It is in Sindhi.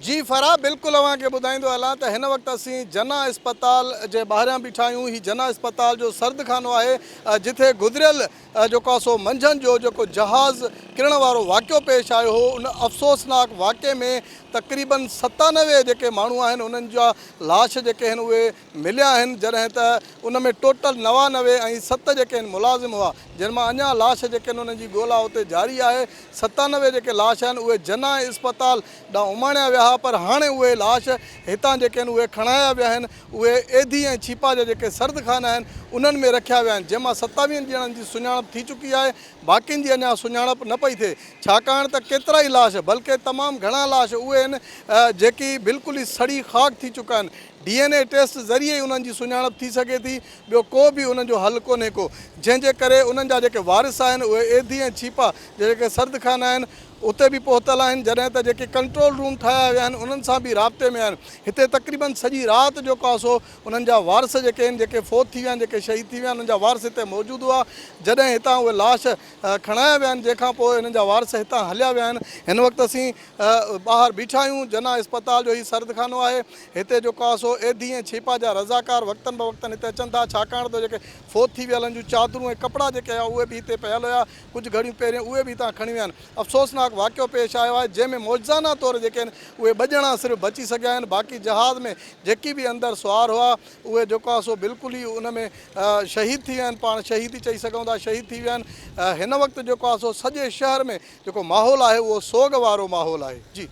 جي فرح بلڪل اوهان کي ٻڌائيندو هلان ته هن وقت اسين جناح اسپتال جي ٻاهريان بيٺا آهيون هي جناح اسپتال جو سرد خانو آهي جٿي گذريل جيڪو آهي سو منجهند جو جيڪو جهاز ڪرڻ وارو واقعو پيش آيو هو ان افسوسناڪ واقعي ۾ تقريبن 97 جيڪي ماڻهو آهن انهن جا لاش جيڪي آهن اهي مليا آهن جڏهن ته ان ۾ ٽوٽل 99 ۽ ست جيڪي آهن ملازم هئا جن مان اڃا لاش جيڪي آهن انهن جي ڳولا اتي جاري آهي 97 جيڪي لاش آهن اهي جناح اسپتال ڏانهن اماڻيا ويا ها پر هاڻي اهي لاش هتان جيڪي آهن اهي کڻايا ويا آهن اهي ايڌي ۽ ڇيپا جا جيڪي سرد خانا آهن انهن ۾ رکيا ويا آهن جنهن مان ستاويهن ڄڻن جي سڃاڻپ ٿي چڪي آهي باقين جي اڃا سڃاڻپ نه پئي ٿئي ڇاڪاڻ ته ڪيترائي لاش بلڪه تمام گهڻا لاش اهي آهن جيڪي بلڪل ئي سڙي خاڪ ٿي چڪا آهن ڊي اين اي ٽيسٽ ذريعي ئي انهن جي سڃاڻپ ٿي سگهي ٿي، ٻيو ڪو به انهن جو حل ڪونهي ڪو، جنهن جي ڪري انهن جا جيڪي وارث آهن اهي ايڌي ۽ ڇيپا جا جيڪي سرد خانا آهن اتي به پهتل آهن، جڏهن ته جيڪي ڪنٽرول روم ٺاهيا ويا آهن انهن سان به رابطي ۾ آهن، هتي تقريبن سڄي رات جيڪو آهي سو انهن جا وارث جيڪي آهن جيڪي فوت ٿي ويا آهن جيڪي شهيد ٿي ويا آهن انهن جا وارث هتي موجود هئا، جڏهن هتان اهي لاش کڻايا ويا آهن جنهن کان پوء انهن جا وارث هتان هليا ويا آهن، هن وقت اسين ٻاهر بيٺا آهيون، جناح اسپتال جو هي سرد خانو آهي، هتي جيڪو آهي سو ايڌي ۽ ڇيپا جا رضاڪار وقتن بوقتن هتي اچن ٿا، ڇاڪاڻ ته جيڪي فوت ٿي ويلن جون چادرون ۽ ڪپڙا جيڪي هيا اهي به هتي پيل هيا، ڪجهه گهڙيون پهرين اهي به هتان کڻي ويا آهن. افسوسناڪ واقعو پيش آيو آهي، جنهن ۾ معجزانه طور جيڪي آهن اهي ٻه ڄڻا صرف بچي سگهيا آهن، باقي جهاز ۾ جيڪي به اندر سوار هئا اهي جيڪو آهي سو بلڪل ئي ان ۾ شهيد ٿي ويا آهن، پاڻ شهيد ئي چئي سگهون ٿا شهيد ٿي ويا آهن، هن وقت جيڪو آهي سو سڄي شهر ۾ جيڪو ماحول آهي اهو سوڳ وارو ماحول آهي. جي.